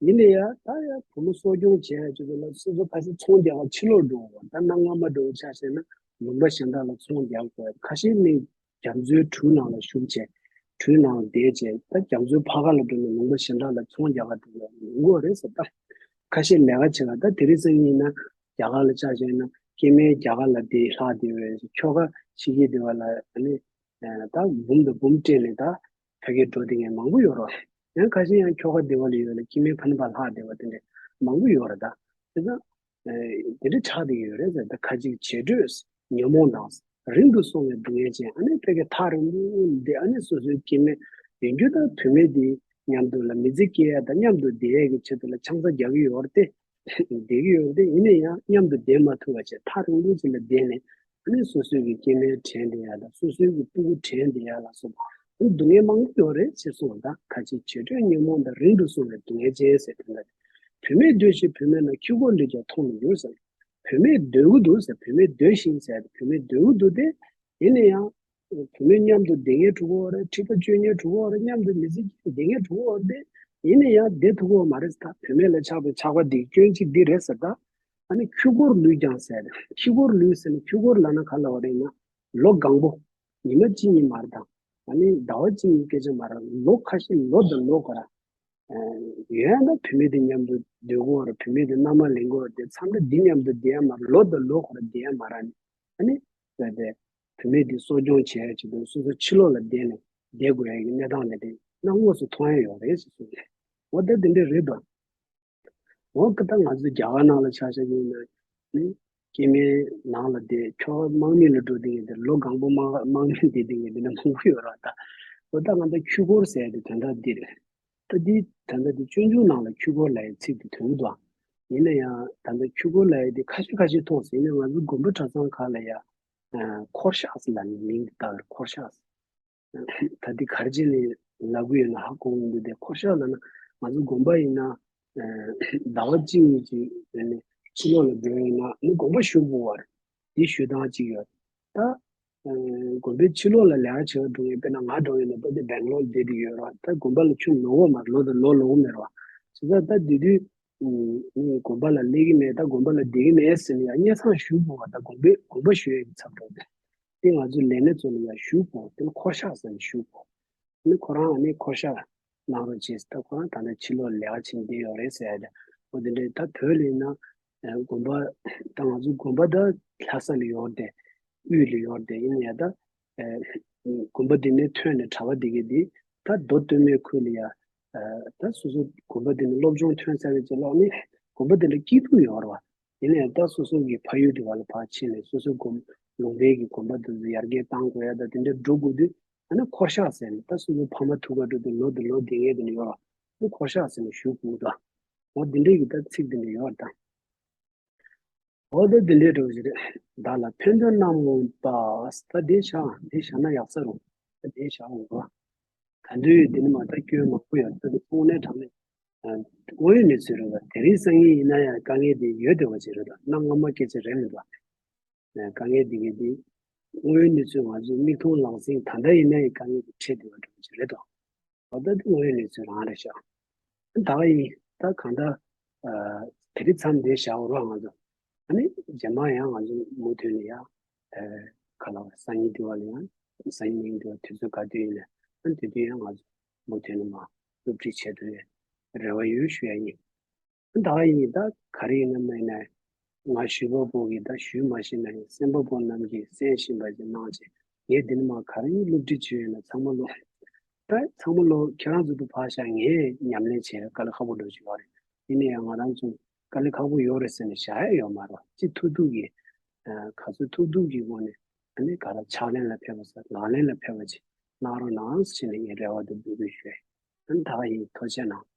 ཡིན་ནའི་ཡ་ད་ཡ་བུ་མོ་གསོ་སྐྱོང་བྱེད་ཡ་ཆེད་དུ་ལ་སོ་སོ་ཁ་ཤས་ཚོང་རྒྱག་ག་ཕྱི་ལོགས་འགྲོ་འོ། ད་གནའ་སྔ་མ་འདྲ་བོ་ཆ་བཞག་ན་ལུང་པ་གཞན་དག་ལ་ཚོང་རྒྱག་དགོས། ཁ་ཤས་ནི་རྒྱ་མཚོའི་གྲུ་ནང་ལ་ཞུགས་བྱས། གྲུའི་ནང་བསྡད་བྱས། ད་རྒྱ་མཚོའི་ཕར་ཁ་ལ་འགྲོ་ནས་ལུང་པ་གཞན་དག་ལ་ཚོང་རྒྱག་ག་དེ་ལ་ཡོང་གི་ཡོད་རེད་ཟེར། ད་ཁ་ཤས་ལས་ཀ་བྱེད་ག་ད་དེ་རིང་སང་ཉིན་ཡིན་ན་རྒྱ་གར་ལ་ཆ་བཞག་ན་སྐྱེ་དམན་རྒྱ་གར་ལ་བསྡད་ལྷག་བསྡད་པའི་ཁྱོ་ག་ཕྱི་རྒྱལ་སྡོད་པ་ལ་ཨ་ནི་ད་འབུམ་དང་འབུམ་སྤྲད་ནས་ད་ཕ་གིར་འགྲོ་བསྡད་མཁན་མང་པོ་ཡོད་རེད། ཡང་ཁ་ཤས་ཡང་ཁྱོ་ག་སྡེ་བ་ལ་ཡོད་ལ་སྐྱེ་དམན་ཕ་ནི་པ་ལྷག་བསྡད་པ་དེ་འདྲ་མང་པོ་ཡོད་རེད། ད་དེ་ཚོ་དེ་འདྲ་ཆགས་བསྡད་ཡོད་རེད་ཟེར། ད་ཁ་ཅིག་བྱེས་སྤྲོད་ཉོན་མོངས་དང་རིང་དུ་སོང་བའི་སྡུག་བསྔལ་ཅན། ཨ་ནི་ཕ་གི་ཐག་རིང་པོ་འདི་ཨ་ནི་སོ་སོའི་སྐྱེ་དམན་ཡིན་རྒྱུ་དང་བུད་མེད་དེ་མཉམ་དུ་ལ་མི་ཚེ་སྐྱེལ་ཡ་དང་མཉམ་དུ་བསྡད་ཡ་གི་ཆེད་དུ་ལ་ཆང་ས་རྒྱག་གི་ཡོད་རེད་དེ། བསྡད་ཀྱི་ཡོད་རེད་དེ། ཡིན་ན་ཡང་མཉམ་དུ་བསྡད་མ་ཐུབ་པ་བྱས་ཐག་རིང་པོ་ཅིག་ལ་བསྡད་ནས་ཨ་ནི་སོ་སོའི་གི་སྐྱེ་དམན་དྲན་བསྡད་ཡ་དང་སོ་སོའི་གི་སྤུ་གུ་དྲན་བསྡད་ཡ་ལ་སོགས་པ་སྡུག་བསྔལ་མང་པོ་ཡོད་རེད་ཅེས་གསུངས་པ་དང་། ཁ་ཅིག་བྱེས་སྤྲོད་ཉོན་མོངས་དང་རིང་དུ་སོང་བའི་སྡུག་བསྔལ་ཅན་ཟེར་དེ་འདྲ། བུད་མེད་འདོད་བཞིན་བུད་མེད་ལ། ཁྱི་སྒོར་ལུས་ཀྱང་མཐོང་མི་འགྱུར་ཟེར། བུད་མེད་འདོད་ཀྱི་འདུག་ཟེར། བུད་མེད་འདོད་བཞིན་ཟེར་བུད་མེད་འདོད་ཀྱི་འདུག་སྟེ། ཡིན་ན་ཡང་བུད་མེད་མཉམ་དུ་བསྡད་མཁན་འགྲོ་གི་ཡོད་རེད། འཁྲིག་པ་སྤྱོད་མཁན་འགྲོ་གི་ཡོད་རེད། མཉམ་དུ་མི་ཚེ་སྐྱེལ་བསྡད་མཁན་འགྲོ་གི་ཡོད་རེད་དེ། ཡིན་ན་ཡང་བསྡད་ཐུབ་ཀྱི་ཡོད་མ་རེད་ཟེར། ད་བུད་མེད་ལ་ཆགས་པའི་ཆགས་པ་འདི་སྐྱོན་གཅིག་འདི་རེད་ཟེར། ད་ཨ་ནི་ཁྱི་སྒོར་ལུས་ཀྱང་ཟེར། ཁྱི་སྒོར་ལུས་ཟེར་ན་ཁྱི་སྒོར་ལབ་ན་ག་ལབ་པ་རེད་ན་ལོ་གང་པོ། ཉི་མ་གཅིག་གཉིས་མ་རེད། ད་ཨ་ནི་ཟླ་བ་གཅིག་གཉིས་སྐད་ཆ་མ་རེད། ལོ་ཁ་ཤས་ལོ་དང་ལོ་ག་ར། ཡོད་ཡང་ན་བུད་མེད་དེ་མཉམ་དུ་སྡོད་དགོས་རེད། བུད་མེད་དེ་མནའ་མ་ལེན་དགོས་རེད་དེ། མཚམས་རེ་འདི་མཉམ་དུ་བསྡད་ཡ་མ་རེད། ལོ་དང་ལོ་ག་ར་བསྡད་ཡ་མ་རེད། ཨ་ནི་ཨ་ནི་བུད་མེད་དེ་གསོ་སྐྱོང་བྱེད་ཡ་ཆེད་དུ་སོ་སོ་ཕྱི་ལོགས་ལ་བསྡད་ནས་བསྡད་དགོས་ཡ་གི་གནས་སྟངས་དེ་དེ་ན་དངོས་སུ་མཐོང་ཡ་ཡོད་རེད་ཅེས་གསུངས། འོ་ད་དེ་འདྲ་རེད་དོ། འོ་ད་ང་ཚོ་རྒྱ་གར་ནང་ལ་ཆ་བཞག་ཡིན་ན་ནི་སྐྱེ་དམན་ནང་ལ་བསྡད་ཁྱོ་ག་དམག་མི་ལ་འགྲོ་བསྡད་མཁན་དེ་ལོ་གང་པོ་དམག་དམག་མི་བསྡད་བསྡད་མཁན་དེ་འདྲ་མང་པོ་ཡོད་རེད། ད་འོ་ད་ང་ཚོ་ཁྱི་སྒོར་ཟེར་ཡ་དེ་དོན་དག་འདི་རེད། ད་འདི་ད་ལྟ་འདི་སྤྱོད་འཇུག་ནང་ལ་ཁྱི་སྒོར་ལབ་ཡའི་ཚིག་འདི་ཐོན་གྱི་འདུག་ཡིན་ན་ཡང་ད་ལྟ་ཁྱི་སྒོར་ལབ་ཡ་འདི་ཁ་ཤས་ཁ་ཤས་མཐོང་སྲིད། ཡིན་ན་ང་ཚོ་དགོན་པ་གྲྭ་ཚང་ཁག་ལ་ཡ་འཁོར་ཤག་ཟེར་ལབ་ནས་མིང་འདི་བཏགས་རེད། འཁོར་ཤག་ཟེར། ད་འདི་ག་རེ་བྱས་ནས་ལབ་གི་ཡོད་ན་ཧ་གོ་གི་མི་འདུག་སྟེ། འཁོར་ཤག་ལབ་ན་ང་ཚོ་དགོན་པ་ཡིན་ན་ཟླ་བ་གཅིག་གཉིས་ཀྱི་ནས་ཕྱི་ལོགས་ལ་འགྲོ་ཡིན་ན་ནི་དགོན་པ་བཞུགས་དགོས་པ་རེད། འདི་ཞུ་སྟངས་གཅིག་ཡོད། ད་དགོན་པའི་ཕྱི་ལོགས་ལ་ལས་ཀ་བྱེད་པར་འགྲོ་མཁན་དཔེར་ན་ང་འདྲ་བོ་ཡིན་ན་ད་འདི་སྦེང་ལོར་བསྡད་དེ་ཡོད་རེད། ད་དགོན་པ་ལ་ཁྱོན་ནས་ལོག་གི་མ་རེད། ལོ་དང་ལོ་ལོག་གི་མེད་རེད་པ། བྱས་ཙང་ད་དེ་དུས་ནི་དགོན་པ་ལ་སླེབས་ཀྱི་མེད། ད་དགོན་པ་ལ་བསྡད་ཀྱི་མེད་ཟེར་ནས་ཡང་སྙན་སེང་ཞུ་དགོས་པ། ད་དགོན་པའི་དགོན་པ་ཞུ་ཡས་ཀྱི་ཚབ་འགྲོ་དེ་དེ་ང་ཚོའི་ལས་སྣེ་ཚོ་ལ་ཡང་ཞུ་དགོས། དེ་ལ་འཁོར་ཤག་ཟེར་ནས་ཞུ་དགོས། ནི་ཁོ་རང་ནི་འཁོར་ཤག་གནང་རོགས་བྱེད་ཟེར། ད་ཁོ་རང་ད་ལྟ་ཕྱི་ལོགས་ལས་ཀ་བྱེད་བསྡད་ཡོད་རེད་ཟེར་ཡ་དེ། འོ་དེ་འདྲའི་ད་བོད་ལ་ཡིན་ན་དགོན་པ་ད་ང་ཚོ་དགོན་པ་ད་ལྷ་ས་ལ་ཡོད་དེ། དབུས་ལ་ཡོད་དེ། ཡིན་ན་ཡང་ད་དགོན་པ་འདི་ནས་ཐོན་ནས་གྲྭ་པ་འདི་གས་འདི་ད་མདོ་སྟོད་སྨད་ཁུལ་ལ་ཡ་ད་སོ་སོ་དགོན་པ་འདི་ནས་སློབ་སྦྱོང་ཐོན་ཚར་བའི་རྗེས་ལ་ནི་དགོན་པ་འདི་ལ་སྐྱིད་སྡུག་ཡོད་རེད་པ། ཡིན་ན་ཡང་ད་སོ་སོ་གི་ཕ་ཡུལ་དུ་བ་ལ་ཕར་ཕྱིན་ནས་སོ་སོའི་དགོན་ལུང་པའི་གི་དགོན་པ་དེ་ཚོ་ཡར་རྒྱས་གཏང་དགོས་ཡ་ད་དེ་འདྲ་འགྲོ་དགོས་དུས་ཨ་ནི་འཁོར་ཤག་ཟེར་ནས་ད་སོ་སོའི་ཕ་མ་ཐུག་ག་འགྲོ་དུས་ལོ་དེ་ལོ་དེ་ངེས་དེ་ནས་ཡོད་ར། ཨ་ནི་འཁོར་ཤག་ཟེར་ནས་ཞུ་དགོས་ད། འོ་དེ་འདྲའི་གི་ད་ཚིག་དེ་འདྲ་ཡོད་ར་ད། འོ་ད་དེ་འདྲའི་འགྲོ་གི་རེད། བདག་ལ་ཕན་དོན་གནང་མོས་པ། ད་དེ་བཞག་དེ་བཞག་ན་ཡག་ས་རུ། ད་དེ་བཞག་འོང་ར། ད་འདོད་ཡོད་དེ་ནི་མ་ད་སྐྱོན་མང་པོ་ཡོད། ད་དེ་དངོས་གནས་དྲང་གནས། དངོས་ཡོད་གནས་ཚུལ་རེད་པ། དེ་རིང་སང་ཉིན་ཡིན་ན་ཡང་དཀའ་ངལ་དེ་ཡོད་བསྡད་པ་ཅིག་རེད་པ། གནའ་སྔ་མ་སྐད་ཆ་རེད་མི་འདུག་དཀའ་ངལ་དེ་གས་དེ་དངོས་ཡོད་གནས་ཚུལ་ང་ཚོས་མིག་མཐོང་ལག་ཟིན་ད་ལྟ་ཡིན་ན་ཡང་དཀའ་ངལ་དེ་འཕྲད་བསྡད་པ་འདྲ་པོ་ཅིག་རེད་དོ། འོ་ད་དེ་དངོས་ཡོད་གནས་ཚུལ་རང་རེད་ཤག་ད་ག་ཡིན་ད་གང་ལྟར་དེ་རིང་མཚམས་འདིར་བཞག་རོགས་ང་ཚོ། ཨ་ནི་རྗེས་མ་ཡང་ང་ཚོ་མུ་མཐུད་ནས་ཡང་ག་ལ་བ་སང་ཉིན་དེ་བ་ལ་ཡང་སང་ཉིན་དེ་བ་དུས་ཚོད་ག་དུས་ཡིན་ན་ཨ་ནི་དེ་དུས་ཡང་ང་ཚོ་མུ་མཐུད་ནས་མ་སློབ་ཁྲིད་བྱེད་ཐུབ་པའི་རེ་བ་ཡོད་ཞུ་ཡ་ཡིན། ད་ཡིན་ད་ག་རེ་ཡིན་ན་མིན་ན་ང་ཞུས་པ་པོ་གིས་ད་ཞུས་མ་ཤེས་ན་ཡང་གསན་པ་པོ་རྣམས་ཀྱིས་གསན་ཤེས་པ་ཅིག་གནང་བྱས་ངས་འདི་ནས་མ་ག་རེ་ཡིན་སློབ་ཁྲིད་བྱས་ཡོད་ན་ཚང་མ་ལོ། ད་ཚང་མ་ལོ་ཁྱེད་རང་ཚོ་དུ་ཕར་བཞག་ངས་ཉམས་ལེན་བྱས་དཀའ་ལས་ཁག་པོ་འགྲོ་བཞིན་ཡོད་རེད། ཡིན་ན་ཡང་ང་རང་ཚོ་དཀའ་ལས་ཁག་པོ་ཡོད་རེད་ཟེར་ནས་བཞག་ཡ་ཡོད་མ་རེད། ཅི་ཐུབ་ཐུབ་ཀྱིས་ག་ཚོད་ཐུབ་ཐུབ་ཀྱི་སྒོ་ནས་ཨ་ནི་ག་ལ་ཕྱག་ལེན་ལ་ཕེབས་པ་ཟེར་ལག་ལེན་ལ་ཕེབས་པ་ཅིག་གནང་རོགས་གནང་ཟེར་ནས་ངས་རེ་བ་དང་འབོད་སྐུལ་ཞུ་ཡ་ཡིན། ད་ཡིན་ཐུགས་རྗེ་གནང་།